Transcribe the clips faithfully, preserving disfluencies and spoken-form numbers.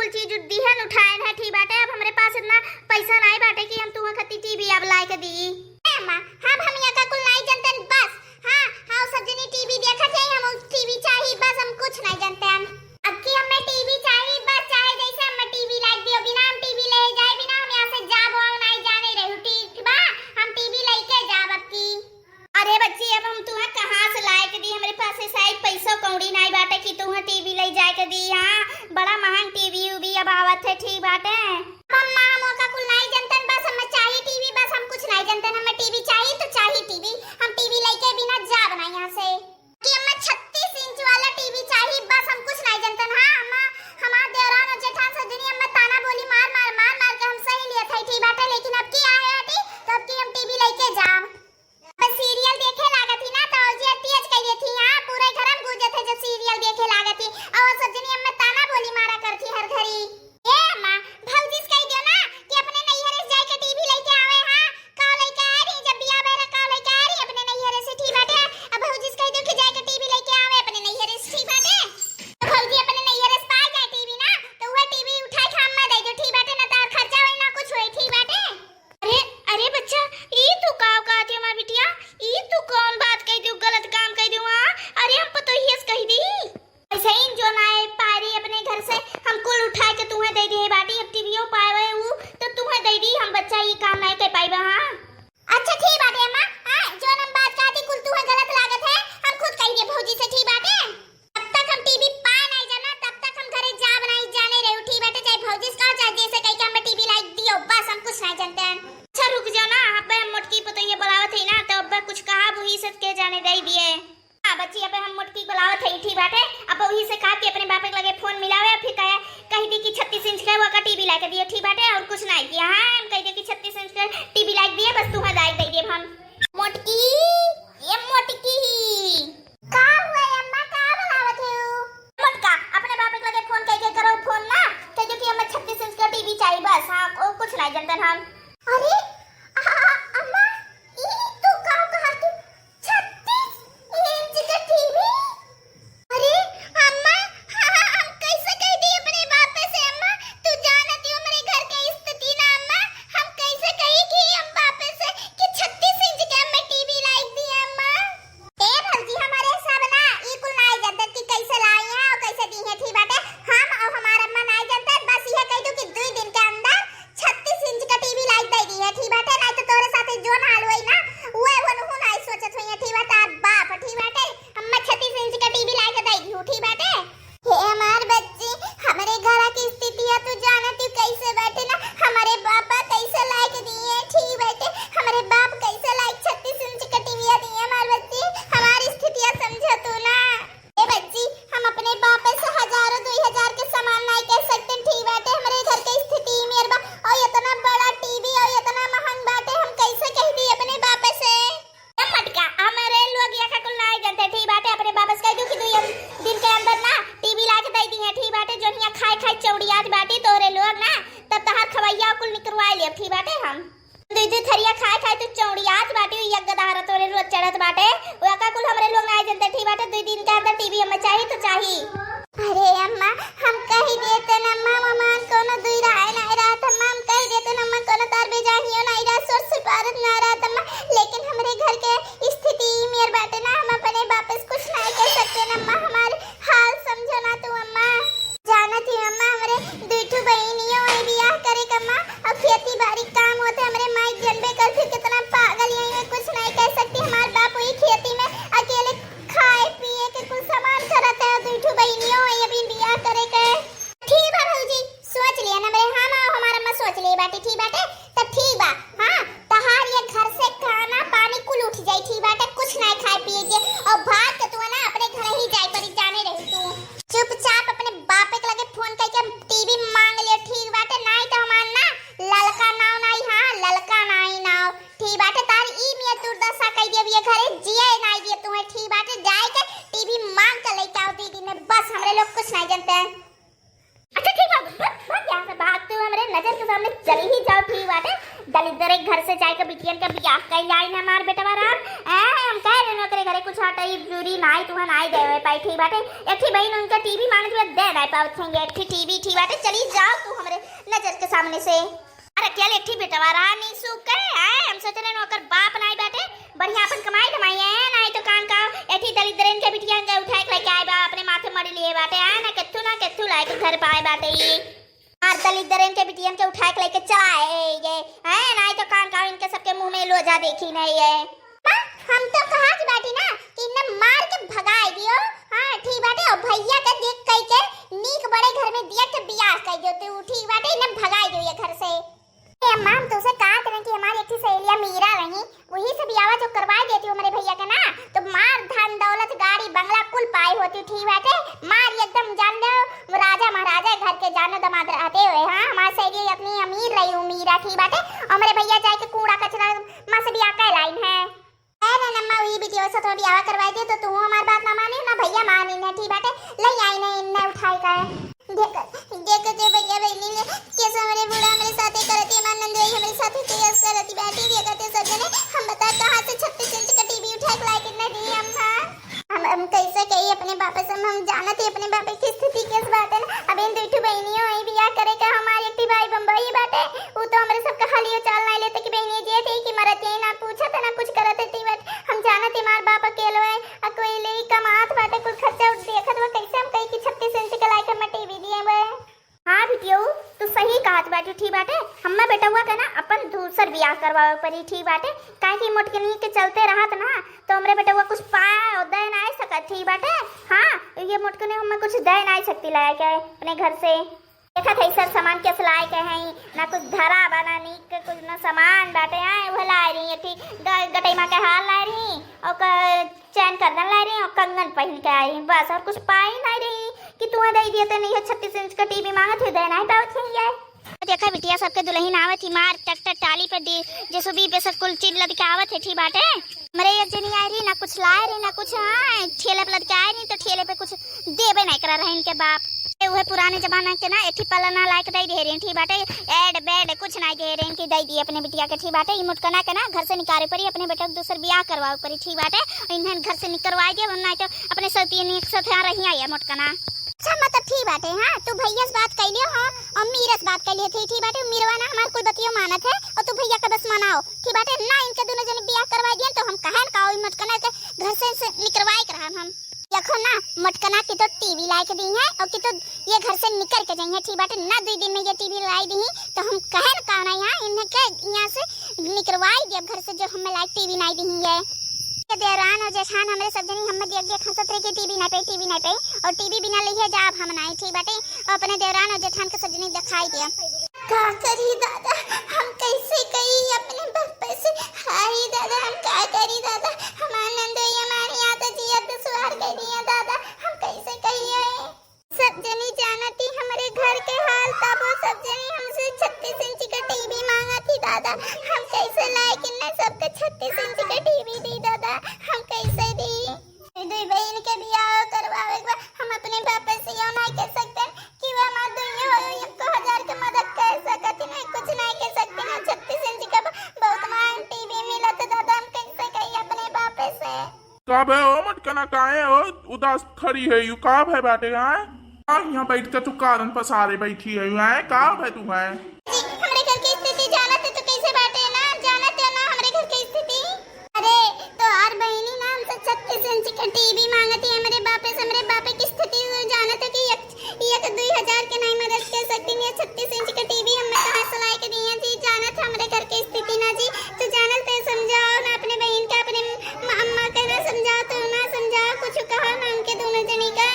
कुल चीज दिहन उठाएन है, ठीक बाटे। अब हमरे पास इतना पैसा नाई बाटे कि हम तुहा खातिर टीवी अब लाए के दी। ए अम्मा, हम, हम यहाँ का कुल नाई जनतन बस। हाँ, हाँ, सब जनी टीवी देखत है, हम टीवी चाही बस, हम कुछ नाई जनतन। अब की हमें टीवी चाही बस, चाहे जैसे हमें टीवी लाए दियो, बिना हम टीवी ले जाए, बिना हम यहाँ से जाब, हम नाई जाने रहू, ठीक बा? हम टीवी लेके जाब अब की। अरे बच्ची, अब हम तुहा कहाँ से लाए के दी? हमरे पास ऐसा एक पैसा कौड़ी नाई बाटे कि तुहा टीवी ले जाए के दी। हाँ, बड़ा महंग टीवी उवी अब आवत है, ठीक बाटे। अम्मा, हम ओका कुल नाई जनतन, बस हमें चाही टीवी, बस हम कुछ नाई जनतन, हमें टीवी चाही तो चाही टीवी, हम टीवी लेके बिना जाब ना यहाँ से। कि अम्मा छत्तीस इंच वाला टीवी चाही, बस हम कुछ नाई जनतन। हाँ अम्मा, हमार देवरान और जेठान सब जनी अम्मा ताना बोली मार मार मार मार के हम सही लिया था, ठीक बाटे, लेकिन अब की आए हटी तो अब की हम टीवी लेके जाब। बस सीरियल देखे लागत ही ना, तो भौजी तेज कह देती, हाँ, पूरे घर में गूंजत है जब सीरियल देखे लागत ही। और सब जनी अम्मा ताना बोली मारा करती हर घड़ी। ए अम्मा, भौजी से कह दियो ना कि अपने नैहरे से जाए के टीवी लेके आवे, हाँ, का लेके आ रही, जब बियाह बेरा का लेके आ रही अपने नैहरे से, ठीक बाटे। अब भौजी से कह दियो कि जाए के टीवी लेके आवे अपने नैहरे से, ठीक बाटे। तो भौजी अपने नैहरे से पाए जाए टीवी ना, तो वह टीवी उठाए के अम्मा दे दो, ठीक बाटे, ना तार खर्चा होई ना कुछ होई, ठीक बाटे। अरे, अरे बच्चा, ई तू का कहत है हमार बिटिया? ई तू कौन बात कह दियो, गलत काम कह दियो, हाँ? अरे हम पतोहिए से कह दी। ऐसे ही जो ना आए पारी अपने घर से, हम कुल उठा के तुम्हें दे दिए बाटी, अब टीवीओ पावे ऊ तो तुम्हें दे दी, हम बच्चा ई काम नहीं कर पाइबा, हाँ? अच्छा ठीक बाटे अम्मा, हाँ, जो हम बात कहती कुल तुम्हें गलत लागत है, हम खुद कह दिए भौजी से, ठीक बाटे? जब तक हम टीवी पाए नहीं जाना, तब तक हम घरे जाब नहीं जाने रहे, ठीक बाटे? चाहे भौजी से कहो, चाहे जैसे कही कि हमें टीवी लाई दियो, बस हम कुछ नहीं जानते हैं। अच्छा रुक जाओ ना, अबे हम मोटकी पतोहिया बुलावत है ना, तो अबे कुछ कहा वही से के जाने दे दिए। हाँ बच्ची, अबे हम मोटकी बुलावत है, ठीक बाटे? अब वही से कहा कि अपने बापे के लगे फोन मिलावे, फिर कहे, कह दी कि छत्तीस इंच का वो का टीवी ला के दिए, ठीक बाटे? और कुछ नहीं किया। हाँ, हम कह दे कि छत्तीस इंच का टीवी ला के दिए, बस तुम्हें जाए दे दिए हम। मोटकी, ये मोटकी। का हुआ अम्मा, का बुलावत है उ? मोटका, अपने बाप के लगे फोन कइके करो फोन ना, कह दो कि हमें छत्तीस इंच का टीवी चाहिए बस, हाँ, और कुछ नहीं जानते हम। अरे, आ, आ, अम्मा, ई तू का कहा तू? छत्तीस इंच का टीवी? अरे, अम्मा, हाँ, हाँ, हम कैसे कह दी अपने बाप से, अम्मा? तू जानत ही हमरे घर के स्थिति ना, अम्मा, हम कैसे कही कि हम बाप से कि छत्तीस इंच के हमें टीवी लाई दिए, अम्मा? ए भौजी, हमरे सब ना ई कुल नाई जानत कि कैसे लाई हैं और कैसे दी हैं, ठीक बाटे? हम और हमार अम्मा नाई जानत, बस यह कह दू कि दुई दिन के अंदर छत्तीस इंच का टीवी लाई दे दी है, ठीक बाटे? नहीं तो तोरे साथे जोन हाल होई ना, उहे वो नुहु नाई सोचत होई है, ठीक बाटे? तार बाप, ठीक बाटे? अम्मा छत्तीस इंच का टीवी लाई के दे दी हूँ, ठीक बाटे? हे हमार बच्ची, हमरे घर की स्थितिया तू जानत ही कैसे बाटे ना, हमारे पापा कैसे लायक दिए, ठीक बाटे, हमारे बाप कैसे लायक छत्तीस इंच का टीवी दिए, हमार बच्ची, हमारी स्थितिया समझो तू ना। ए बच्ची, हम अपने बाप से हजारों दुई हजार के सामान नहीं कह सकते, ठीक बाटे, हमरे घर के स्थिति मेर बा, और इतना बड़ा टीवी और इतना महंग बाटे, हम कैसे कह दी अपने बाप से? ए मटका, हमरे लोग यहाँ का कुल नाई जानते, ठीक बाटे, अपने बाप से कह दू कि दुई दिन के अंदर ना टीवी ला के दे दी है, ठीक बाटे, जो यहाँ खाए खाए चौड़ियात बाटी तोरे लोग ना, तब तहार खवैया कुल निकरवाए लेब, ठीक बाटे, हम दुई दुई थरिया खाए खाए तू चौड़ियात बाटी, एक गदहरा तोरे रोज चढ़त बाटे, वो का कुल हमरे लोग नाई जानते, ठीक बाटे, दुई दिन के अंदर टीवी हमें चाहिए तो चाहिए। अरे अम्मा, हम कही देते न अम्मा, हमार कोनो दुई राय नहीं रहत अम्मा, हम कही देते न अम्मा, कोनो तार बेजानियो नहीं रहत, सोच सिफारत ना रहत अम्मा, लेकिन हमरे घर के स्थिति ई मेर बाटे ना, हम अपने बाप से कुछ नहीं कह सकते न अम्मा, हमार हाल समझो ना तू अम्मा। जानत ही अम्मा, हमरे दुई ठो बहिनियो है बियाह करे के अम्मा, और खेती बाड़ी काम होते हमरे माई जनबे करती कितना पागल, यही कुछ नहीं कह सकती, हमार बाप वही खेती में अकेले खाए पिए के कुल सामान करत है, दुई ठो बहिनियो है अभी बियाह करे के। ठीक बा भौजी, सोच लिया ना मेरे, हम और हमार अम्मा सोच लिए बाटे, ठीक बाटे, तब ठीक बा। हाँ, तहार ये घर से खाना पानी कुल उठ जाई, ठीक बाटे, कुछ नहीं खाए पिए के, और भात के तू ना अपने घर ही जाए पड़ी, जाने रही तू। चुपचाप अपने बाप के लगे फोन करके टीवी मांग ले, ठीक बाटे, नहीं तो हमार ना ललका नाव नहीं, हाँ, ललका नहीं नाव, ठीक बाटे, तार ई मिया दुर्दशा कह दिए, ये घरे जिए नहीं दिए तुम्हें, ठीक बाटे, जाए के टीवी मांग के लेके आओ दीदी में, बस हमरे लोग कुछ नहीं जानते हैं। अच्छा ठीक बा, भाग, भाग यहाँ से, भाग, तू हमरे नजर के सामने चली ही जाओ, ठीक बाटे, दलिद्दर एक घर से जाए के बिटियन का बियाह कइल आई ना हमार बेटवा राम, ए, हम कह रहे ओकरे घरे कुछ हटाई जूरी नाई तुहा नाई देवे पाई, ठीक बाटे, एक ही बहन उनका टीवी मांगत हुए दे नहीं पावत होंगे, एक ही टीवी, ठीक बाटे, चली जाओ तू हमरे नजर के सामने से। अरे, अकेले एक ठी बेटवा रहा नीसू के, आए, हम सोच रहे ओकर बाप नाई बाटे, बढ़िया अपन कमाई धमाई है, नाई तो कान का एठी दलिद्रन के बिटिया के उठाए के लेके आए बा, अपने माथे मड़ी लिए बाटे, आए ना केथू ना केथू लाए के घर पाए बाटे ई। मार दलिद्रन के बिटियन के उठाए के लेके चला आए ये, हैं, नाई तो कान का इनके सबके मुंह में लोजा देखी नहीं है। माँ, हम तो कहत बाटी ना कि इन्हें मार के भगाई दियो। हाँ, ठीक बाटे, और भैया के देख कई के नीक बड़े घर में दिया के बियाह कर दियो तू, ठीक बाटे, इन्हें भगाई दियो ये घर से। ए अम्मा, हम तुमसे कहत रहे कि हमारी एक ठे सहेलिया मीरा रही, वही से बियाह जो करवाई देती हो मेरे भैया के ना, तो मार धन दौलत गाड़ी बंगला कुल पाई होती, ठीक बाटे, मार एकदम जान लो राजा महाराजा घर के जानो दामाद रहते हुए। हाँ, हमारी सहेली अपनी अमीर रही हूँ मीरा, ठीक बाटे, और मेरे भैया जाए के कूड़ा कचरा माँ से बियाह कर लाइन है। अरे नम्मा, वही बिटिया से थोड़ी आवा करवाई दे तो तू हमार बात ना माने ना भैया माने ना, ठीक बाटे, ले आई ना इन्ने उठाई का। देख, देख के भैया बहनी ने कैसे हमारे बूढ़ा हमारे साथे करती, हमारे नंदोई हमारे साथे कैसे करती बैठी, देख के सब जने हम बता कहाँ से छत्तीस इंच का टीवी उठा के लाई कितना दी अम्मा। हम, हम कैसे कही अपने बापे से, हम, हम जानत ही अपने बापे की स्थिति कैसे बात है ना। अब इन दुई ठो बहनियों आई बियाह करे का, हमारे एक ठो भाई बम्बई बाटे, वो तो हमारे सबका हालियो चाल नहीं लेते कि बहनियों जे थे कि मरत यही ना पूछत है ना कुछ करत है, ती बात हम जानत ही हमार बाप अकेलो है, अकेले ही कमात बाटे, कुल खर्चा उठ देखत बा, कैसे हम कही कि छत्तीस इंच के लायक हम टीवी दिए बे। हाँ बिटियऊ, तू सही कहत बाटू, ठीक बाटे। हम्मे बेटउआ के ना अपन दूसर बियाह करवावे परी, ठीक बाटे। काहे कि मोटकनी के चलते रहत ना, तो हमरे बेटउआ कुछ पाए और दे ना सकत, ठीक बाटे। हाँ, ये मोटकनी हम्मे कुछ दे ना सकती लाए के अपने घर से। देखत है सर सामान कैसे लाए के हैं, ना कुछ धरा बा, ना नीक के कुछ ना सामान बाटे। आए, वह लाए रही, एक ठी ग-, गटई माँ के हार लाए रही, और क-, चैन करदन लाए रही और कंगन पहन के आई, बस और कुछ पाई नहीं रही कि तुम्हें दे दिए तो नहीं है, छत्तीस इंच का टीवी मांगत है, दे नहीं पावत है ये। देखा बिटिया, सबके दुल्हन आवत ही मार ट्रैक्टर टाली पे डी-, जेसीबी पे सब कुल चीज लद के आवत है, ठीक बाटे। हमरे एक जनी आई रही, ना कुछ लाए रही, ना कुछ, हाँ, ठेले पे लद के आए रही तो ठेले पे कुछ देबे नहीं करा रहे इनके बाप। ए, उहे पुराने जमाना के ना, एक ठी पलना लायक दे दे रही, ठीक बाटे, एड बेड कुछ नहीं दे रही कि दे दी अपने बिटिया के, ठीक बाटे। ई मोटकना के ना घर से निकाले परी, अपने बेटा के दूसर बियाह करवावे परी, ठीक बाटे। इन्हें घर से निकलवाई दे, वरना तो अपने सौतियन के साथ यहाँ रही आई है मोटकना। अच्छा, मतलब ठीक बाटे, हाँ, तू भैया से बात कर लियो, हाँ, और मीरा से बात कर लिए थे, ठीक बाटे। मीरवा ना हमार कुल बतियो मानत है, और तू भैया का बस मनाओ, ठीक बाटे। ना इनके दोनों जने बियाह करवाई दियन, तो हम कहन का ई मोटकना के घर से, से निकलवाई के रहब हम। देखो ना, मोटकना की तो टीवी लाई के दी है और की तो ये घर से निकल के जाई है, ठीक बाटे। ना दुई दिन में ये टीवी लाई दी, तो हम कहन का ना यहाँ इन्हें के यहाँ से निकलवाई दिया घर से, जो हमें लायक टीवी नहीं दी है। ये देवरान और जेठान हमरे सब जनी हमें देख देख हंसत रहे कि टीवी नहीं पे, टीवी नहीं पे, और टीवी बिना लिए जाब हम नहीं, ठीक बाटे। और अपने देवरान और जेठान के सब जनी दिखाई दिया। का करी दादा, हम कैसे कही अपने बाप से, हाय दादा, हम का करी दादा, हमार नंदोई हमारे यहाँ तो जिया दुश्वार कर दिया दादा, हम कैसे कही है? सब जनी जानती हमरे घर के हाल, तब वो सब जनी हमसे छत्तीस इंच का टीवी मांगा थी दादा, हम कैसे लाए कि न सबके छत्तीस इंच का टीवी दी दादा, हम कैसे दी? दुई बहन के बियाह करवावे के बा, हम अपने बाप से यो नहीं कह सकते कि वो हमार दुइयो एको हजार के मदद कर सकत, नहीं कुछ नहीं कह सकते, ना छत्तीस इंच का ब-, बहुत महंग टीवी मिलत दादा, हम कैसे कही अपने बाप से? का बे ओ मटकना, काहे ओ उदास खड़ी है यू? का भय बाटे आय? का यहाँ बैठ के तू कारण पसारे बैठी है यू आय? का भय तू है? जी, हमरे घर की स्थिति जानत है तो कैसे बाटे ना, जानत है ना हमरे घर की स्थिति? अरे, तोहार बहिनी ना हमसे छत्तीस इंच के टीवी मांगती है हमरे बापे से। हमरे बापे की स्थिति जानत है कि एक, एक दुई हजार के नहीं मदद कर सकती, ये छत्तीस इंच के टीवी हमें कहाँ से लाए के दी है जी? जानत है हमरे घर की स्थिति ना जी, तो जानत है, समझाओ ना अपने बहिन के, अपने म-, अम्मा के ना समझाओ, तो ना समझाओ, कुछ कहो ना उनके दोनों जनी का।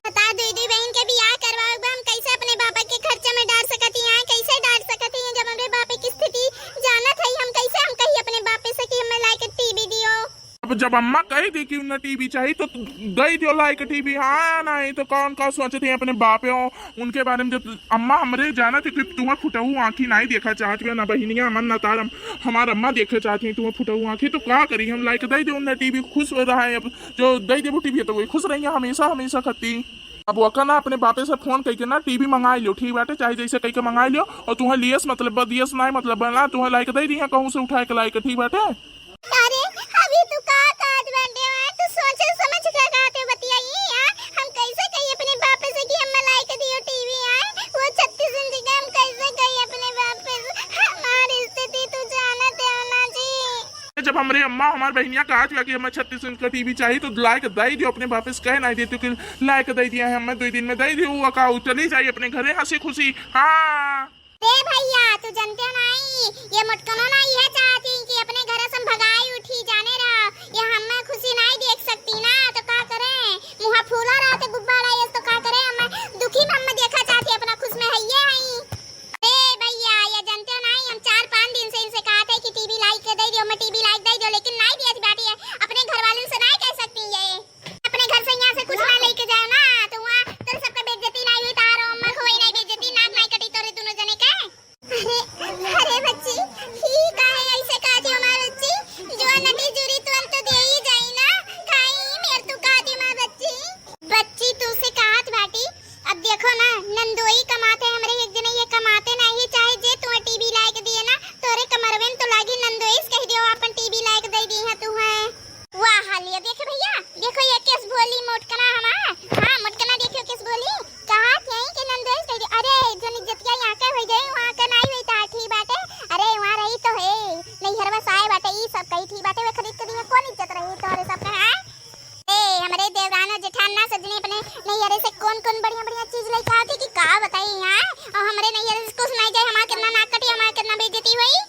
बता, दुई दुई बहिन के बियाह करवाओ, हम कैसे अपने बापे के खर्चा में डाल सकती हैं, कैसे डाल सकती हैं, जब हमरे बापे की स्थिति जानत है, हम कैसे हम कही अपने बापे से कि हमें लाइके टीवी दियो। अब जब अम्मा कही थी कि उन्हें टीवी चाहिए तो दे दियो लाइके टीवी, हाँ, नहीं तो कौन का सोचते हैं अपने बापे हो, उनके बारे में। जब अम्मा हमरे जानत है कि तुम्हें फुटहू आँखी नहीं देखा चाहत है ना बहिनिया, हमन ना तार हम, हमार अम्मा देखे चाहती हैं तुम्हें फुटहू आँखी, तो का करी हम, लाइके दे दियो उन्हें टीवी, खुश हो रहा है। अब जो दे देबू टीवी तो वही खुश रही है हमेशा, हमेशा खती। अब वका ना अपने बापे से फोन कइके ना टीवी मंगाई लियो, ठीक बाटे, चाहे जैसे कइके मंगाई लियो, और तुम्हें लियस मतलब बा, दियस नाय मतलब बा ना, तुम्हें लाइके दे दिया कहूँ से उठाए के लाइके, ठीक बाटे। अरे, अभी तू का कहत बाटे, आय? तू सोचे समझ के कहत है बतिया ई, आय? हम कैसे कही अपने बाप से कि हम लाइके दियो टीवी, आय? वो हमरे अम्मा, हमार बहिनिया कहत बिया कि हमें छत्तीस इंच का टीवी चाही, तो लाइके दइ दियो। अपने बापे से कहे नाहीं देती कि लाइके दइ दिया है, हमें दुइ दिन में दइ दियो, वो का, वो चली जाई अपने घरे हँसी खुशी। हाँ। रे भइया, तू जनते नाहीं, ये मोटकनो ना इहे चाहती कि अपने घर से हम भगाई उठी, जाने रहा, ये हमें खुशी नाहीं देख सकती ना, तो का करे, मुँहा फूला रहते गुब्बारा ये, तो का करे, हमें दुखी में हमें देखा चाहती, अपना खुश में है ये है। ए भइया, ये जनते नाहीं, हम चार पाँच दिन से इनसे कहत है कि टीवी लाइके दइ दियो, हमें टीवी लाइके दइ दियो, लेकिन नाहीं दियत बाटी है। अपने घर वालन से नाहीं कह सकती ये। अपने घर से यहाँ से कुछ ना लेके जाओ ना, तो वहाँ तोरे सबका बेइज्जती नाहीं हुई, तारो अम्मा को वही नाहीं बेइज्जती, नाक नाहीं कटी तोरे दुनो जने के। अरे, अरे बच्ची, ही काहे ऐसे कहती हो हमार बच्ची? जो नटी जुरी तुरंत तो दे ही जाई ना, खाई मेर तू कहती हमार बच्ची। बच्ची तू से कहत बाटी, अब देखो ना, नंदोई कमाते हैं हमरे एक जने, ये कमाते नाहीं, चाहे जे तुम्हें टीवी लाइके दिए ना, तोरे कमरवेन तो लागी, नंदोई से कह दियो अपन टीवी लाइके दइ दी है तू है। वाह हालिया, देखे भइया, देखो ये केस भोली मोटकना हमार। हाँ, मोटकना देखियो केस भोली। कहा थे कि नंदोई से कह दियो, अरे, जन इज्जतिया यहाँ के होइ जाई, वहाँ के नाहीं होई ता, ठीक बाटे। अरे, वहाँ रही तो है, नैहरवा से आए बाटे, ई सब कही ठीक बाटे, वे खरीद के दिए, कौन इज्जत रही तोरे सब के, हाँ? ए, हमरे देवराना जेठाना सजनी अपने नैहरे से कौन कौन बढ़िया बढ़िया चीज लेके आती कि का बताई यहाँ, और हमरे नैहरे से कुछ नाहीं जाए, हमार कितना नाक कटी, हमार कितना बेइज्जती हुई।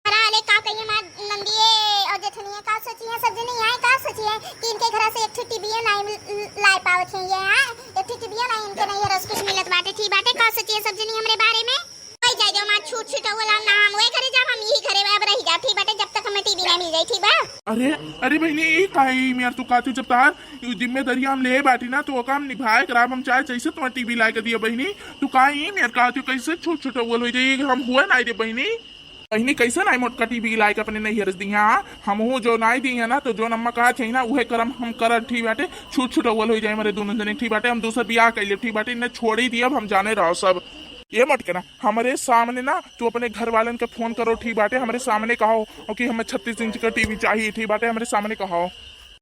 अरे, अरे, का कहिए हमार नंदिये और जेठनिया का सोची है, सब जनी यहाँ का सोची है कि इनके घर से एक ठो टीवीए नाहीं मिल-, लाए पावत है ये, हाँ? एक ठो टीवीए नाहीं इनके नैहरे से कुछ मिलत बाटे, ठीक बाटे, का सोची है सब जनी हमरे बारे में? कोई जाए दो, हमार छूट छूट वाला ना, हम वही घरे जाब, हम यही घरे अब रही जाब, ठीक बाटे, जब तक हमें टीवी नाहीं मिल जाए, ठीक बा? अरे, अरे बहिनी, ई काहे ई मेर तू कहती, जब तार जिम्मेदारी हम ले बाटी ना, तो ओका हम निभाए कराब, हम चाहे जैसे तुम्हें टीवी लाइके दिया बहिनी, तू काहे ई मेर कहती, कैसे छूट छूट वाला हो जाए, हम हुए नाहीं दे बहिनी। बहिनी, कैसे नाहीं मोटका टीवी लाइके अपने नैहर से दिया? हमहू जो नाहीं दिया ना, तो जो अम्मा कहा चाहिए ना, उहे करम हम करब, ठीक बाटे। छूट छुटौल होइ जाए हमरे दुनो जने, ठीक बाटे। हम दूसर बियाह कइ लेब, ठीक बाटे। इन्हें छोड़ ही दियब, हम जाने रहो सब। ये मोटकना, हमरे सामने ना तू अपने घर वालन के फोन करो, ठीक बाटे। हमरे सामने कहो कि हमें छत्तीस इंच का टीवी चाहिए, ठीक बाटे। हमरे सामने कहो।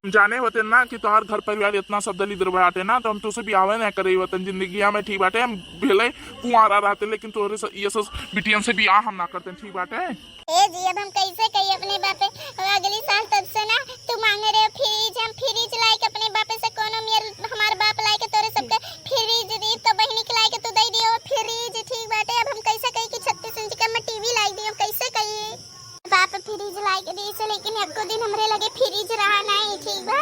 हम जाने होते ना कि तोहार घर परिवार इतना सब दलिद्र बाटे ना, तो हम तुसे बियाह ना करे होतन जिंदगिया में, ठीक बाटे। हम भले कुंवारा रहते, लेकिन तोहरे स-, ये सब बिटियन से बियाह हम ना करते, ठीक बाटे। ए जी, अब हम कैसे कही अपने बापे? अगली साल तब से ना तू मांगे रहे फ्रिज, हम फ्रिज लाइके अपने बापे से कोनो मेर हमार बाप लाइके तोरे सबके फ्रिज दी, तो बहिनी के लाइके तू दे दियो फ्रिज, ठीक बाटे। अब हम कैसे कही कि छत्तीस इंच का हम टीवी लाई दियो, कैसे कही? बाप फ्रिज लाइके दी से, लेकिन एको दिन हमरे लगे फ्रिज रहा नाहीं, ठीक बा?